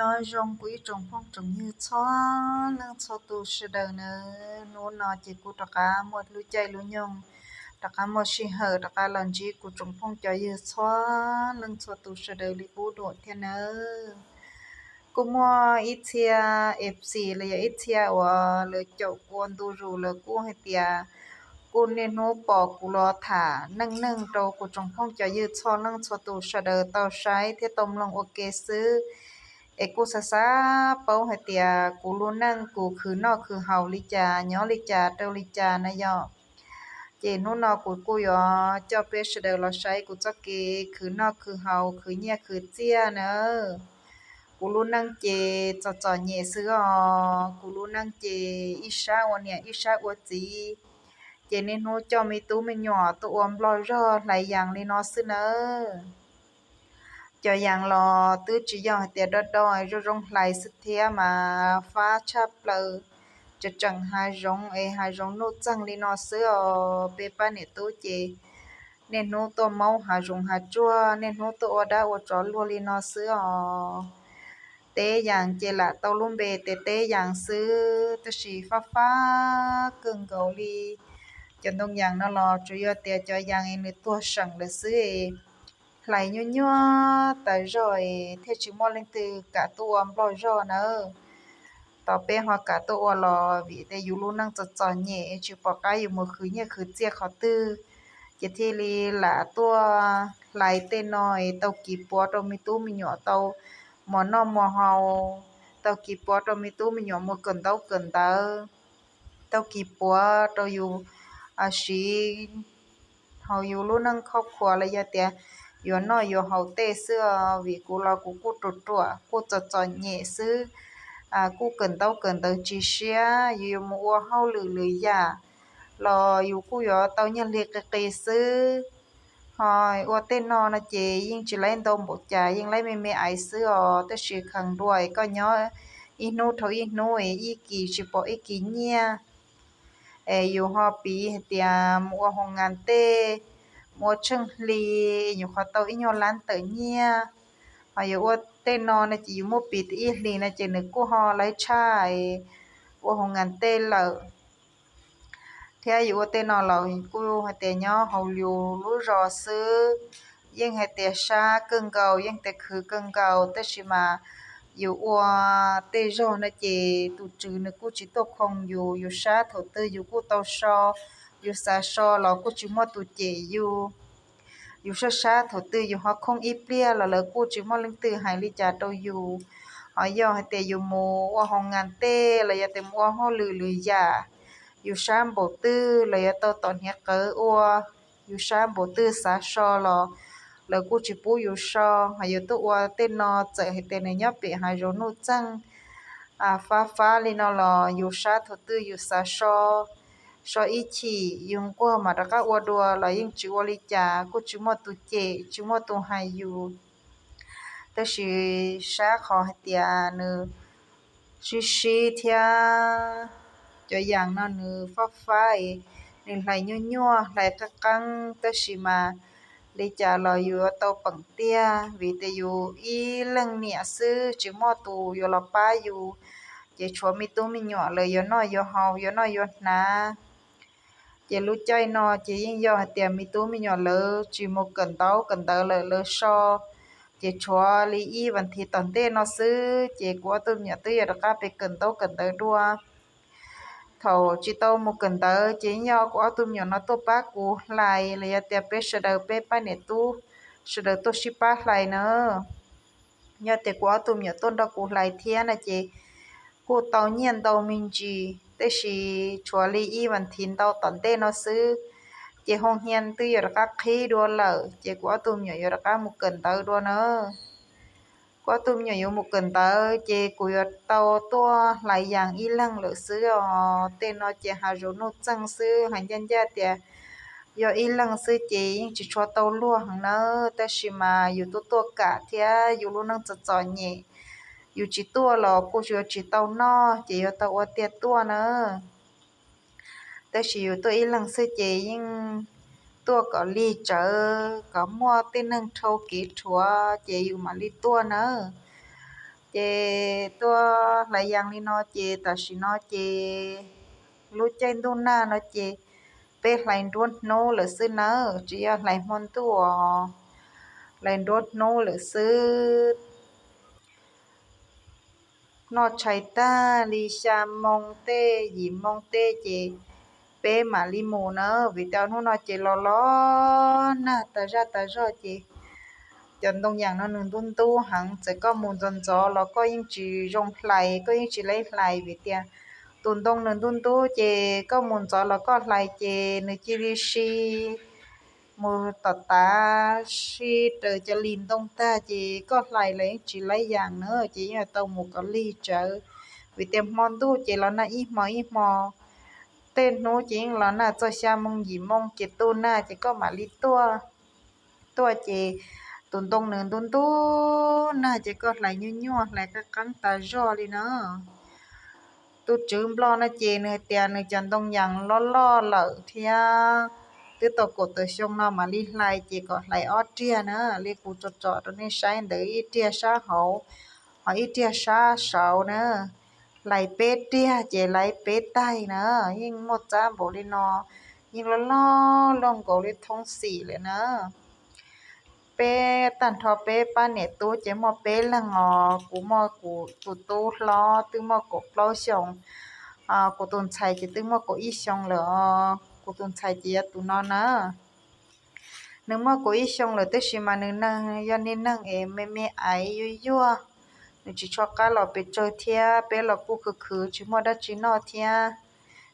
Nyob zoo kuv ib tsoom phooj tsoom ywg txhua leej txhua tus sawv daws nawb. Hnub no ces kuv rov qab muaj lub caij lub nyoog, rov qab muaj sij hawm rov qab los ntsib kuv tsoom phooj cov ywg txhua leej txhua tus sawv daws li qub dua thiab nawb. Kuj muaj ib txhia F C los yog ib txhia uas lawv caum kuv ua ntu zus lawv kuj hais tias kuj niaj hnub pom kuv los tham neej neeg rau kuv tsoom phooj cov ywg txhua leej txhua tus sawv daws tau saib thiab tau mloog ua ke xwb. Es kuj xav xav paub hais tias kuv lub neej kuv khwv noj khwv haus li cas nyob li cas rau li cas na yom. Ces hnub no kuv kuj yuav coj peb sawv daws los saib kuv txoj kev khwv noj khwv haus khwv nyiaj khwv txiaj na. Kuv lub neej ces txom txom nyem xwb os. Kuv lub neej ces ib sab ua niam ib sab ua txiv, ces niaj hnub coj me tub me nyuam tuaj ua nplog zog hlais yas li no xwb nawb. Cov yas los twb tsis yog hais tias do do, zoo zoo hlais xwb thiab mas fab tshaj plaws. Tseem tseem hav zoov es hav zoov nuj txeeg li no xwb os. Peb pab niam tub ces niaj hnub tuaj maub hav zoov hav tsuag, niaj hnub tuaj ua dab ua tsov luag li no xwb os. Teb yas ces lam tau lub npe tias teb yas xwb, tab sis fab fab kawg nkaus li. Cov ntoo yas no los tsuas yog tias cov yas es nws tuag seem lawm xwb, hlais nyuaj nyuaj tas zog es thiaj tsis muaj leej twg kam tuaj ua nplog zog nawb. Tos peb ho kam tuaj ua los vim tias yus lub neej txom txom nyem tsis pom qab yus mus khwv nyiaj khwv txiaj qhov twg, ces thiaj li lam tuaj hlais tej no es tau kis puav rau me tub me nyuam tau muas noj muas haus, tau kis puav rau me tub me nyuam mus kawm ntaub kawm ntawv, tau kis puav rau yus siv hauv yus lub neej khauj khuav los yog tias yuav noj yuav haus tej xwb os. Vim kuv los kuv kuj ruam ruam kuj txom txom nyem xwb, kuj kawm ntaub kawm ntawv tsis siab, yus yuav mus ua hauj lwm lwm yam los yus kuj yuav tau nyiaj hli qis qis xwb. Ho ua tej no no ces yeej tsis laib ntau npaum cas, yeej laib me me aiv xwb os, tab sis kheev dua es koj nyob ib hnub dhau ib hnub es ib kis tsis pom ib kis nyiaj. Es yus ho piv hais tias mus ua hoo ngas tej, mus ua tsheej hli, nyuam qhuav tau ib nyuag lab tawm nyiaj. Ho yus ua tej no no ces yus muab piv ib hlis no ces nws kuj ho laib tshaj ua hoo ngas tej lawm. Thiab yus ua tej no los kuj hais tias nyob hauv yus lub zos xwb, yeej hais tias sab kawg nkaus, yeej tias khwv kawg nkaus, tab sis mas yus ua tej zog no ces tus tswv nws kuj tsis tuaj khoo yus, yus sab thaum twg yus kuj tau so, yus xav so los kuj tsis muaj tus cem yus. Yus sab sab thaum twg yus ho khooj ib pliag los lawv kuj tsis muaj leej twg hais li cas rau yus. Ho yog hais tias yus mus ua hoo ngas tej los yog tias mus ua hauj lwm lwm yam, yus sab npaum twg los yuav tau tom hniav qawv ua, yus sab npaum twg xav so los lawv kuj tsis pub yus so. Ho yus tuaj ua tej no txawm hais tias nws nyob pem hav zoov nuj txeeg fab fab li no los yus sab thaum twg yus xav so, so ib chim yus nquag mam rov qab ua dua los yeej tsis ua li cas, kuj tsis muaj tus cem tsis muaj tus hais yus. Tab sis sab qhov hais tias nws sib sib thiab cov yas no nws fab fab es nws hlais nyuaj nyuaj hlais qeeb qeeb, tab sis mas li cas los yus yuav tau peem tiag vim tias yus ib leeg niam xwb tsis muaj tus yuav los pab yus, ces tshuav me tub me nyuam lawv yuav noj yuav haus yuav noj yuav hnav. Ces lub caij no ces yeej yog hais tias me tub me nyuam lawv tsis mus kawm ntaub kawm ntawv lawm lawv so, ces tshuav li ib vas thiv tom ntej no xwb ces kuv ob tug me nyuam twb yuav rov qab pem kawm ntaub kawm ntawv dua. Thaum tsis tau mus kawm ntawv ces yeej yog kuv ob tug me nyuam no tuaj pab kuv hlais los yog tias peb sawv daws peb pab niam tub sawv daws tuaj sib pab hlais na. Yog tias kuv ob tug me nyuam tuaj nrog kuv hlais thiab no ces kuj tau nyiaj ntau me ntsis, tab sis tshuav li ib vas thiv ntau tom ntej no xwb, ces hoo hia twb yuav rov qab qhib dua lawm ces kuv ob tug me nyuam yuav rov qab mus kawm ntawv dua na. Kuv ob tug me nyuam yuav mus kawm ntawv ces kuv yuav tau tuaj hlais yas ib leeg lawm xwb os. Tej no ces hav zoov nuj txeeg xwb, hais ncaj ncaj tias yog ib leeg xwb ces yeej tsis tshua tau luag heev nawb, tab sis mas yus tuaj tuaj kam thiab yus lub neej txom txom nyem, yus tsis tuaj los kuj yuav tsis tau noj ces yuav tau ua tiag tuaj na. Tab sis yus tuaj ib leeg xwb ces yeej tuaj kom lig tsawv, kom muaj tej neeg rhau kev rhuav ces yus mam li tuaj nawb. Ces tuaj hlais yas li no ces tam sim no ces lub caij ntuj nag no ces peb hlais nruab hnub lawm xwb nawb, tsis yog hlais hmo ntuj os, hlais nruab hnub lawm xwb. Noj tshais tag li xya moo tej yim moo tej ces peb mam li mus na, vim tias hnub no ces los los nag tas zaj tas zog ces cov ntoo yas no nws ntub ntub heev, txawm koj mus ntxov ntxov los koj yeej tsis zoo hlais, koj yeej tsis laib hlais vim tias tus ntoo nws ntub ntub ces koj mus ntxov los koj hlais ces nws cia li si mus tom tav, si raws cov lis ntoo tag ces koj hlais los yeej tsis laib yas na, ces yeej tau mus kom lig tsawv. Vim tias hmo ntuj ces los nag ib hmo ib hmo, tej hnub ces yeej los nag txog xya moo yim moo ces tu nag ces koj mam li tuaj. Tuaj ces tus ntoo nws ntub ntub nag ces koj hlais nyuaj nyuaj hlais qeeb qeeb tas zog li na. Tus tswv Nplog no ces nws hais tias nws cov ntoo yas loj loj lawm thiab twb tau kaum tawm xyoo no mam li hlais ces kom hlais ob riag na, li kuv tsom tsom rau nej saib ntawd, ib riag sab hauv ho ib riag sab saud na. Hlais peb riag ces hlais peb taig na, yeej muaj txab npaum li no, yeej loj loj luaj nkaus li thoob xim lawm na. Peb tag nrho peb pab niam tub ces muaj peb leeg os, kuv muaj kuv tus tub hlob twb muaj kaum plaub xyoos, kuv tus ntxhais ces twb muaj kaum ib xyoos lawm os, kuv tus ntxhais ces yog tus no na. Nws muaj kaum ib xyoos lawm tab sis mas nws neeg yog niag neeg es me me aiv yuag yuag, nws tsis tshua qab los pes tsawg thiab, peb los kuj khwv khwv tsis muaj dab tsi noj thiab.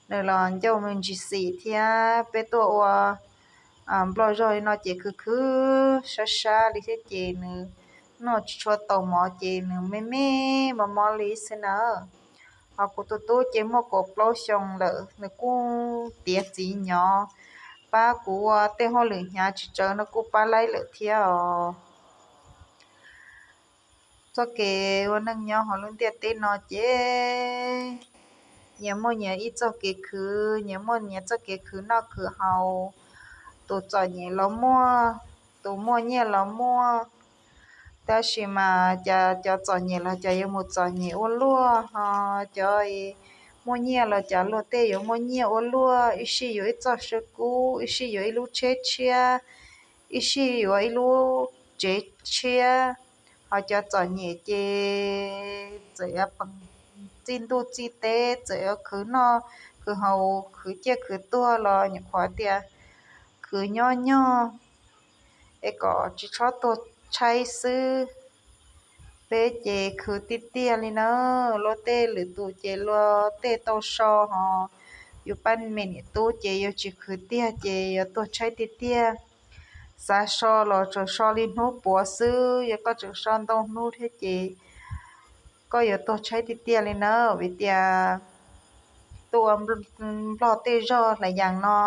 Nws los ncauj me ntsis xim thiab, peb tuaj ua nplog zog li no ces khwv khwv sab sab li thiab ces nws noj tsis tshua tau mov ces nws me me mob mob li xwb na. Ho kuv tus tub ces muaj kaum plaub xyoos lawm, nws kuj tiav txiv nyov pab kuv ua tej hauj lwm hnyav tsis tsawg no kuj pab laib lawm thiab os. Txoj kev ua neej nyob hauv lub ntiaj teb no ces nyias muaj nyias ib txoj kev khwv, nyias muaj nyias txoj kev khwv noj khwv haus. Tus txom nyem los muaj, tus muaj nyiaj los muaj. Tab sis mas cas cov txom nyem los cas yuav mus txom nyem ua luaj, ho cov muaj nyiaj los cas luag tej yuav muaj nyiaj ua luaj, ib sij yuav ib txoj saw kub, ib sij yuav ib lub tsheb tshiab, ib sij yuav ib lub tsev tshiab. Ho cov txom nyem ces txawm yuav txij ntuj txij teb, txawm yuav khwv noj khwv haus, khwv ciaj khwv tuag los nyuam qhuav tias khwv nyob nyog es kom tsis txhob tuag tshaib xwb. Peb ces khwv tiag tiag li na, luag tej lwm tus ces luag tej tau so, ho yus pab me niam tub ces yuav tsis khwv tiag ces yuav tuag tshaib tiag tiag. Xav so los tsuas so li hnub puav xwb, yog koj tseem so ntau hnub thiab ces koj yuav tuag tshaib tiag tiag li na, vim tias tuaj ua nplog tej zog hlais yas no,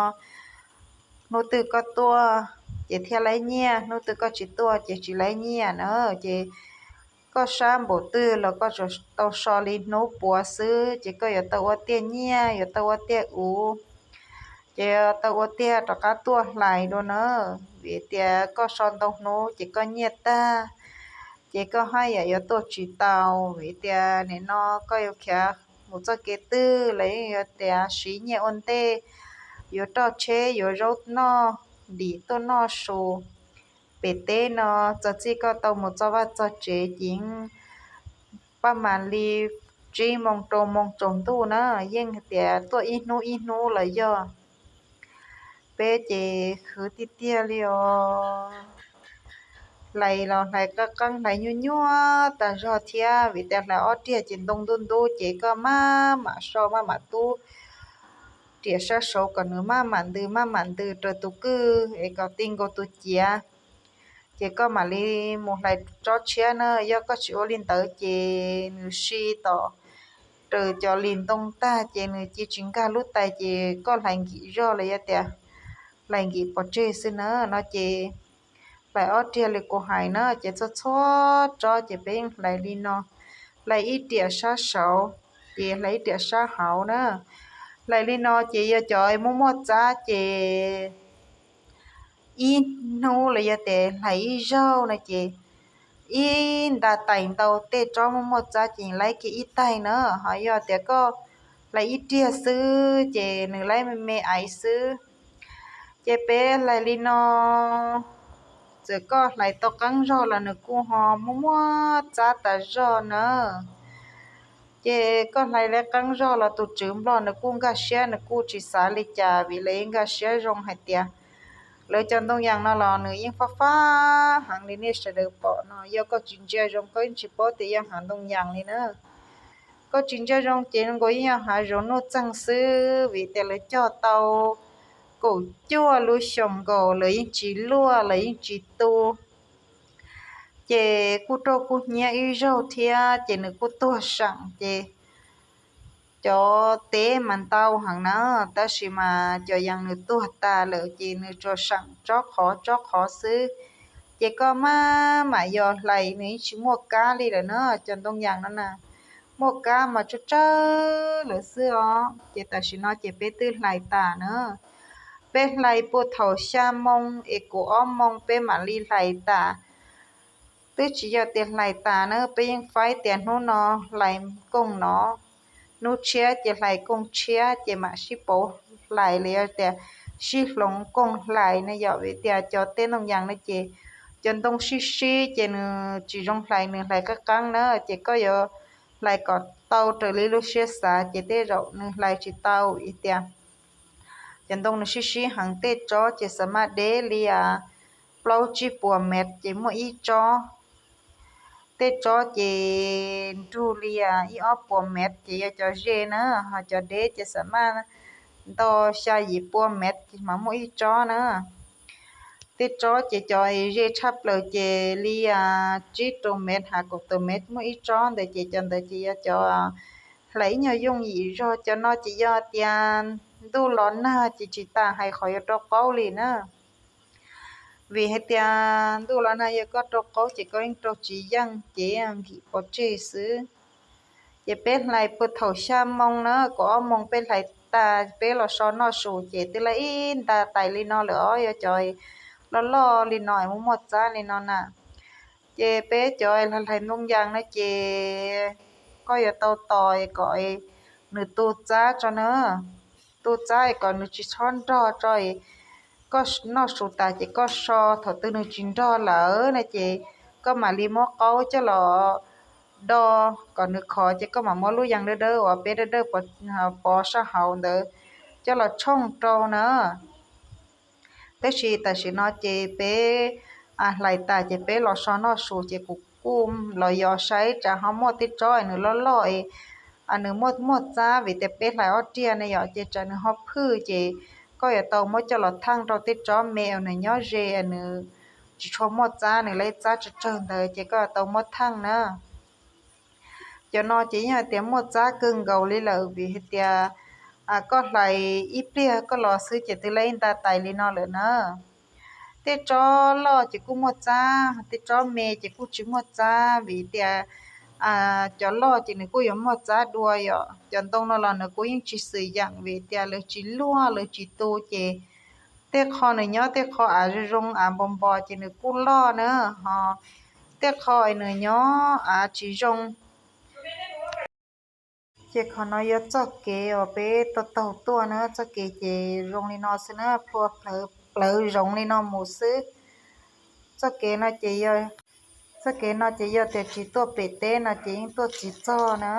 hnub twg koj tuaj ces thiaj laib nyiaj, hnub twg koj tsis tuaj ces tsis laib nyiaj na. Ces koj sab npaum twg los koj tsuas tau so li hnub puav xwb ces koj yuav tau ua tiag nyiaj, yuav tau ua tiag uv, ces yuav tau ua tiag rov qab tuaj hlais dua na. Vim tias koj so ntau hnub ces koj nyiaj tag, ces koj haj yam yuav tuaj tsis tau. Vim tias nim no koj yuav khiav mus txoj kev twg los yeej yuav tias siv nyiaj ua ntej, yuav roj tsheb, yuav zaub noj, ntim tuaj noj su. Pem teb no txog txij koj tau mus txog vaj txog tsev ces paj mam li tsib moos rau moos tsaus ntuj na, yeej hais tias tuaj ib hnub ib hnub los yog. Peb ces khwv tiag tiag li os. Hlais los hlais qab qeeb, hlais nyuaj nyuaj tas zog thiab, vim tias hlais ob riag ces ntoo ntub ntub ces koj maj mam so maj mam tub riam sab saud kom nws maj mam ntws maj mam ntws raws tus kwj es kom ti nkaus tus ciav, ces koj mam li mus hlais tsob tshiab na. Yog koj tsis ua li ntawd ces nws si tom raws cov lis ntoo tag ces nws cia tsis nkag lub tais ces koj hlais nkim zog los yog tias hlais nkim pov tseg xwb na. No ces hlais ob riag li kuv hais na, ces txhua txhua tsob ces peb yeej hlais li no, hlais ib riam sab saud ces hlais ib riam sab hauv na. Hlais li no ces yog cov muaj muaj txab ces ib hnub los yog tias hlais ib zaug no ces ib nta tais ntau, tej tsob muaj muaj txab ces laib kiag ib taig na. Ho yog tias koj hlais ib riag xwb ces nws laib me me aiv xwb. Ces peb hlais li no, txawm koj hlais tau qeeb zog los nws kuj ho muaj muaj txab tas zog na. Ces koj hlais li qeeb zog los tus tswv nplog nws kuj nkag siab, nws kuj tsis xav li cas vim lawv yeej nkag siab zoo hais tias lawv cov ntoo yas no los nws yeej fab fab heev li nej sawv daws pom no. Yog koj tsis ntsia zoo koj yeej tsis paub tias yog hav ntoo yas li na. Koj tsis ntsia zoo ces nkaus yeej yog hav zoov nuj txeeg xwb vim tias lawv cog tau kaum cuaj lub xyoos nkaus lawv yeej tsis luaj lawv yeej tsis tu. Ces kuj roj kuj hnyiab ib zaug thiab ces nws kuj tuag seem ces cov teb mas ntau heev na, tab sis mas cov yas nws tuag tas lawm ces nws tsuas seem tsob qhov tsob qhov xwb. Ces koj maj mam yos hlais nws yeej tsis muaj kab li lawm na. Cov ntoo yas no na, muaj kab mas tsawg tsawg lawm xwb os. Ces tam sim no ces peb twb hlais tas na. Peb hlais puag thaum xya moo es kaum ob moo peb mam li hlais tas. Twb tsis yog tias hlais tas na, peb yeej faib tias hnub no hlais koog no, hnub tshiab ces hlais koog tshiab ces mam sib pauv hlais los yog tias sib hloov koog hlais na yom. Vim tias cov teb ntoo yas no ces cov ntoo sib sib ces nws tsis zoo hlais, nws hlais qeeb qeeb na. Ces koj yuav hlais kom tau raws li lub siab xav ces tej zaum nws hlais tsis tau vim tias cov ntoo nws sib sib heev. Tej tsob ces xav maj deb li plaub tsib puas mev ces muaj ib tsob. Tej tsob ces nrug li ib ob puas mev ces yog cov ze na, ho cov deb ces xav maj ntau xya yim pua mev ces mas muaj ib tsob na. Tej tsob ces cov ze tshaj plaws ces li tsib rau mev ha kaum tawm mev muaj ib tsob ntawd ces cov ntawd ces yog cov hlais ib nyuag yooj yim zog. Cov no ces yog tias ntuj los nag ces tsis tas hais qhov yuav rau qaub li na. Vim hais tias ntuj los nag yog koj rau qaub ces koj yeej rau tsis yeej ces nkim pov tseg xwb. Ces peb hlais puag thaum xya moo na, kaum ob moo peb hlais tas peb los so noj su ces twb laib ib nta tais li no lawm os. Yog cov loj loj li no es muaj muaj txab li no na. Ces peb cov hlais ntoo yas no ces koj yuav tau tos kom nws tu txab tso na. Tu txab kom nws tsis txhob nrog tso, koj noj su tas ces koj so, thaum twg nws tsis nrog lawm na ces koj mam li muab qaub coj los do kom nws khov ces koj mam muab lub yas dawb dawb uas peb dawb dawb pov sab hauv ntawd coj los tshooj rau na. Tab sis tam sim no ces peb hlais tas ces peb los so noj su ces kuv kuj los yos saib tsam ho muaj tej tsob nws loj loj, nws muaj muaj txab vim tias peb hlais ob riag ne yom, ces tsam nws ho phwj ces koj yuav tau muab coj los thaij rau tej tsob me uas nws nyob ze, nws tsis tshua muaj txab, nws laib txab tsawg tsawg ntawd ces koj yuav tau muab thaij na. Cov no ces yeej hais tias muaj txab kawg nkaus li lawm vim hais tias koj hlais ib pliag koj los xwb ces twb laib ib nta tais li no lawm na. Tej tsob loj ces kuj muaj txab, tej tsob me ces kuj tsis muaj txab vim tias cov loj ces nws kuj yuav muaj txab dua yom. Cov ntoo no los nws kuj yeej tsis xwm yeem vim tias lawv tsis luaj lawv tsis tu ces tej qho nws nyob tej qho av zoo zoo av npos npos ces nws kuj loj na, ho tej qho nws nyob av tsis zoo. Ces qhov no yog txoj kev uas peb tau taug tuaj na, txoj kev ces zoo li no xwb na, plua plawv zoov li no mus xwb. Txoj kev no ces, txoj kev no ces yog tias tsis tuaj pem teb no ces yeej tuaj tsis txog na.